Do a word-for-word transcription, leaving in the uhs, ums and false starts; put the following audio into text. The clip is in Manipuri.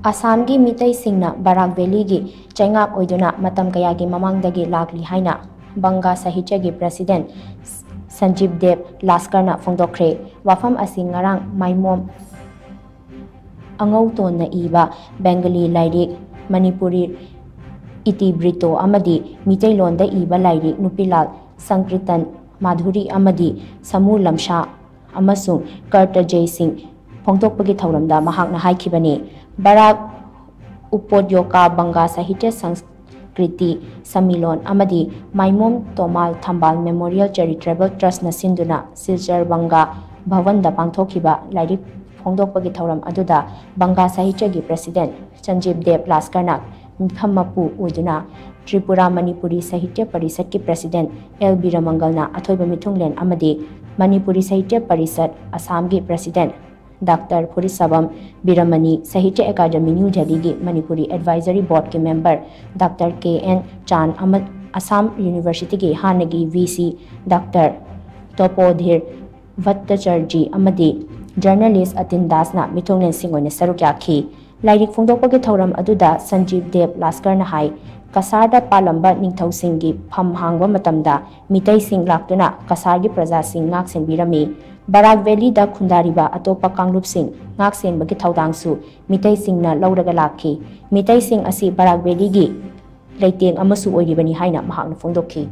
ꯑꯁꯥꯝꯒꯤ ꯃꯤꯇꯩꯁꯤꯡꯅ ꯕꯔꯥꯛ ꯚꯦꯂꯤꯒꯤ ꯆꯩꯉꯥꯛ ꯑꯣꯏꯗꯨꯅ ꯃꯇꯝ ꯀꯌꯥꯒꯤ ꯃꯃꯥꯡꯗꯒꯤ ꯂꯥꯛꯂꯤ ꯍꯥꯏꯅ ꯕꯪꯒꯥ ꯁꯥꯍꯤꯇ꯭ꯌꯒꯤ ꯄ꯭ꯔꯦꯁꯤꯗꯦꯟꯠ ꯁꯟꯖꯤꯕ ꯗꯦꯕ ꯂꯥꯁꯀꯔꯅ ꯐꯣꯡꯗꯣꯛꯈ꯭ꯔꯦ꯫ ꯋꯥꯐꯝ ꯑꯁꯤ ꯉꯔꯥꯡ ꯃꯥꯏꯃꯣꯝ ꯑꯉꯧꯇꯣꯟꯅ ꯏꯕ ꯕꯦꯡꯒꯂꯤ ꯂꯥꯏꯔꯤꯛ ꯃꯅꯤꯄꯨꯔꯤ ꯏꯇꯤꯕ꯭ꯔꯤꯇꯣ ꯑꯃꯗꯤ ꯃꯤꯇꯩꯂꯣꯟꯗ ꯏꯕ ꯂꯥꯏꯔꯤꯛ ꯅꯨꯄꯤꯂꯥꯜ ꯁꯪꯀ꯭ꯔꯤꯇꯟ ꯃꯥꯙꯨꯔꯤ ꯑꯃꯗꯤ ꯁꯃꯨ ꯂꯝꯁꯥ ꯑꯃꯁꯨꯡ ꯀꯔꯇ ꯖꯩꯁꯤꯡ ꯐꯣꯡꯗꯣꯛꯄꯒꯤ ꯊꯧꯔꯝꯗ ꯃꯍꯥꯛꯅ ꯍꯥꯏꯈꯤꯕꯅꯤ꯫ ꯕꯔꯥꯛ ꯎꯄꯣꯗ꯭ꯌꯣꯀꯥ ꯕꯪꯒꯥ ꯁꯥꯍꯤꯇ꯭ꯌ ꯁꯪꯁꯀ꯭ꯔꯤꯇꯤ ꯁꯝꯃꯤꯂꯣꯟ ꯑꯃꯗꯤ ꯃꯥꯏꯃꯣꯝ ꯇꯣꯃꯥꯜ ꯊꯝꯕꯥꯜ ꯃꯦꯃꯣꯔꯤꯌꯦꯜ ꯆꯦꯔꯤꯇꯦꯕꯜ ꯇ꯭ꯔꯁꯅ ꯁꯤꯟꯗꯨꯅ ꯁꯤꯜꯆꯔ ꯕꯪꯒꯥ ꯚꯕꯟꯗ ꯄꯥꯡꯊꯣꯛꯈꯤꯕ ꯂꯥꯏꯔꯤꯛ ꯐꯣꯡꯗꯣꯛꯄꯒꯤ ꯊꯧꯔꯝ ꯑꯗꯨꯗ ꯕꯪꯒꯥ ꯁꯥꯍꯤꯇ꯭ꯌꯒꯤ ꯄ꯭ꯔꯦꯁꯤꯗꯦꯟꯠ ꯁꯟꯖꯤꯕ ꯗꯦꯕ ꯂꯥꯁꯀꯔꯅ ꯃꯤꯐꯝ ꯃꯄꯨ ꯑꯣꯏꯗꯨꯅ ꯇ꯭ꯔꯤꯄꯨꯔꯥ ꯃꯅꯤꯄꯨꯔꯤ ꯁꯥꯍꯤꯇ꯭ꯌ ꯄꯔꯤꯁꯠꯀꯤ ꯄ꯭ꯔꯦꯁꯤꯗꯦꯟꯠ ꯑꯦꯜ ꯕꯤꯔꯃꯪꯒꯜꯅ ꯑꯊꯣꯏꯕ ꯃꯤꯊꯨꯡꯂꯦꯟ ꯑꯃꯗꯤ ꯃꯅꯤꯄꯨꯔꯤ ꯁꯥꯍꯤꯇ꯭ꯌ ꯄꯔꯤꯁꯠ ꯑꯁꯥꯝꯒꯤ ꯄ꯭ꯔꯦꯁꯤꯗꯦꯟꯠ ꯗꯥꯛꯇꯔ ꯐꯨꯔꯤꯠꯁꯥꯕꯝ ꯕꯤꯔꯃꯅꯤ, ꯁꯥꯍꯤꯇ꯭ꯌ ꯑꯦꯀꯥꯗꯃꯤ ꯅ꯭ꯌꯨ ꯗꯦꯜꯂꯤꯒꯤ ꯃꯅꯤꯄꯨꯔꯤ ꯑꯦꯗꯚꯥꯏꯖꯔꯤ ꯕꯣꯔꯗꯀꯤ ꯃꯦꯝꯕꯔ ꯗꯥꯛꯇꯔ ꯀꯦ ꯑꯦꯟ ꯆꯥꯟ ꯑꯃ-, ꯑꯁꯥꯝ ꯌꯨꯅꯤꯚꯔꯁꯤꯇꯤꯒꯤ ꯍꯥꯟꯅꯒꯤ ꯚꯤ ꯁꯤ ꯗꯥꯛꯇꯔ ꯇꯣꯄꯣꯙꯤꯔ ꯚꯠꯇꯆꯥꯔꯖꯤ ꯑꯃꯗꯤ ꯖꯔꯅꯦꯂꯤꯁ ꯑꯇꯤꯟ ꯗꯥꯁꯅ ꯃꯤꯊꯨꯡꯂꯦꯟꯁꯤꯡ ꯑꯣꯏꯅ ꯁꯔꯨꯛ ꯌꯥꯈꯤ꯫ ꯂꯥꯏꯔꯤꯛ ꯐꯣꯡꯗꯣꯛꯄꯒꯤ ꯊꯧꯔꯝ ꯑꯗꯨꯗ ꯁꯟꯖꯤꯕ ꯗꯦꯕ ꯂꯥꯁꯀꯔꯅ ꯍꯥꯏ, ꯀꯁꯥꯔꯗ ꯄꯥꯜꯂꯝꯕ ꯅꯤꯡꯊꯧꯁꯤꯡꯒꯤ ꯐꯝ ꯍꯥꯡꯕ ꯃꯇꯝꯗ ꯃꯤꯇꯩꯁꯤꯡ ꯂꯥꯛꯇꯨꯅ ꯀꯁꯥꯔꯒꯤ ꯄ꯭ꯔꯖꯥꯁꯤꯡ ꯉꯥꯛ ꯁꯦꯟꯕꯤꯔꯝꯃꯤ꯫ ꯕꯔꯥꯛ ꯚꯦꯂꯤꯗ ꯈꯨꯟꯗꯥꯔꯤꯕ ꯑꯇꯣꯞꯄ ꯀꯥꯡꯂꯨꯞꯁꯤꯡ ꯉꯥꯛ ꯁꯦꯟꯕꯒꯤ ꯊꯧꯗꯥꯡꯁꯨ ꯃꯤꯇꯩꯁꯤꯡꯅ ꯂꯧꯔꯒ ꯂꯥꯛꯈꯤ꯫ ꯃꯤꯇꯩꯁꯤꯡ ꯑꯁꯤ ꯕꯔꯥꯛ ꯚꯦꯂꯤꯒꯤ ꯂꯩꯇꯦꯡ ꯑꯃꯁꯨ ꯑꯣꯏꯔꯤꯕꯅꯤ ꯍꯥꯏꯅ ꯃꯍꯥꯛꯅ ꯐꯣꯡꯗꯣꯛꯈꯤ꯫